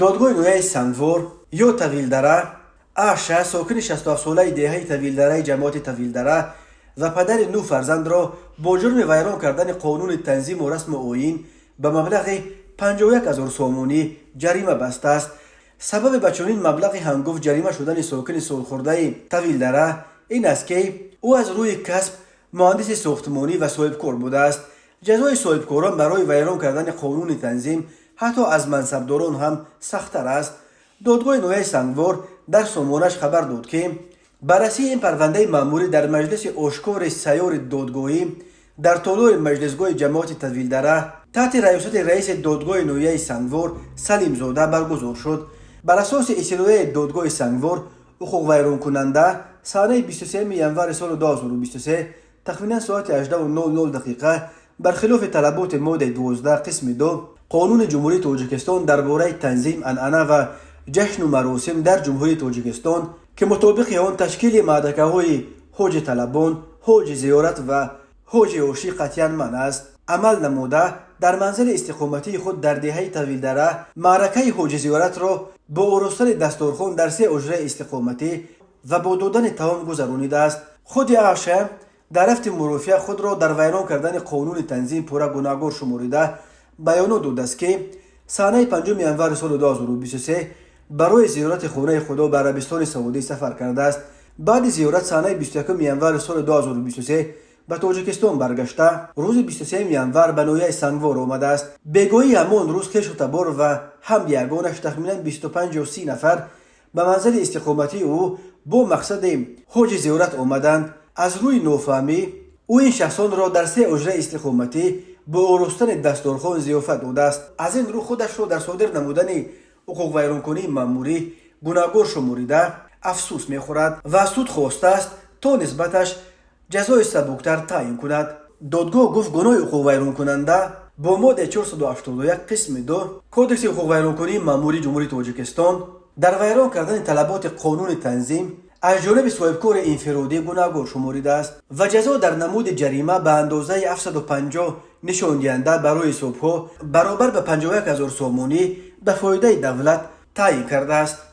Додгоҳи ноҳияи Сангвор ё Тавилдара Аша, сокини 67-солаи деҳаи Тавилдараи ҷамоати Тавилдара ва падари нӯ фарзандро бо ҷурми вайрон кардани қонуни танзиму расму оин ба маблағи 51 ҳазор сомонӣ ҷарима бастааст. Сабаби ба чунин маблағи ҳангуфт ҷарима шудани сокини солхӯрдаи Тавилдара ин аст, ки ӯ аз рӯи касб муҳандиси сохтмонӣ ва соҳибкор будааст. Ҷазои соҳибкорон барои вайрон кардани қонуни танзим ҳатто аз мансабдорон ҳам сахттар аст. Додгоҳи ноҳияи Сангвор дар сомонаш хабар дод, ки баррасии ин парвандаи маъмурӣ дар маҷлиси ошкори сайёри додгоҳӣ дар толори маҷлисгоҳи ҷамоати Тавилдара таҳти раёсати раиси додгоҳи ноҳияи Сангвор Салимзода баргузор шуд. Бар асоси иттилоияи додгоҳи Сангвор, ҳуқуқвайронкунанда санаи 23 январи соли 2023 тахминан соати 18:00 дақиқа бар хилофи талаботи моддаи 12 қисми 2 Қонуни Ҷумҳурии Тоҷикистон дар бораи танзим, анъана ва ҷашну маросим дар Ҷумҳурии Тоҷикистон, ки мутобиқи он ташкили маъракаҳои ҳоҷи талабон, ҳоҷи зиёрат ва ҳоҷи ошӣ қатъиян манъ аст, амал намуда, дар манзили истиқоматии худ дар деҳаи Тавилдара маъракаи ҳоҷи зиёратро бо оростани дасторхон дар се ҳуҷраи истиқоматӣ ва бо додани таом гузаронидааст. Худи Аша дар рафти мурофиа худро дар вайрон кардани қонуни танзим пурра гунаҳгор шуморида, баёнот додааст, ки санаи 5 январи соли 2023 барои зиёрати хонаи Худо ба Арабистони Саудӣ сафар кардааст. Баъди зиёрат санаи 21 январи соли 2023 ба Тоҷикистон баргашта, рӯзи 23 январ ба ноҳияи Сангвор омадааст. Бегоҳии ҳамон рӯз хешу табор ва ҳамдиягонаш, тахминан 25 ё 30 нафар, ба манзили истиқоматии ӯ бо мақсади ҳоҷи зиёрат омаданд. Аз рӯи нофаҳмӣ ӯ ин шахсонро дар се ҳуҷраи истиқоматӣ бо оростани дасторхон зиёфат додааст. Аз ин рӯ худашро дар содир намудани ҳуқуқвайронкунии маъмурӣ гунаҳгор шуморида, афсӯс мехӯрад ва аз суд хостааст, то нисбаташ ҷазои сабуктар таъин кунад. Додгоҳ гуфт, гуноҳи ҳуқуқвайронкунанда бо моддаи 481 қисми 2 Кодекси ҳуқуқвайронкунии маъмурии Ҷумҳурии Тоҷикистон дар вайрон кардани талаботи қонуни танзим аз ҷониби соҳибкори инфиродӣ гунаҳгор шуморидааст ва ҷазо дар намуди ҷарима ба андозаи 750 нишондиҳанда барои ҳисобҳо баробар ба 51 ҳазор сомонӣ ба фоидаи давлат таъин кардааст.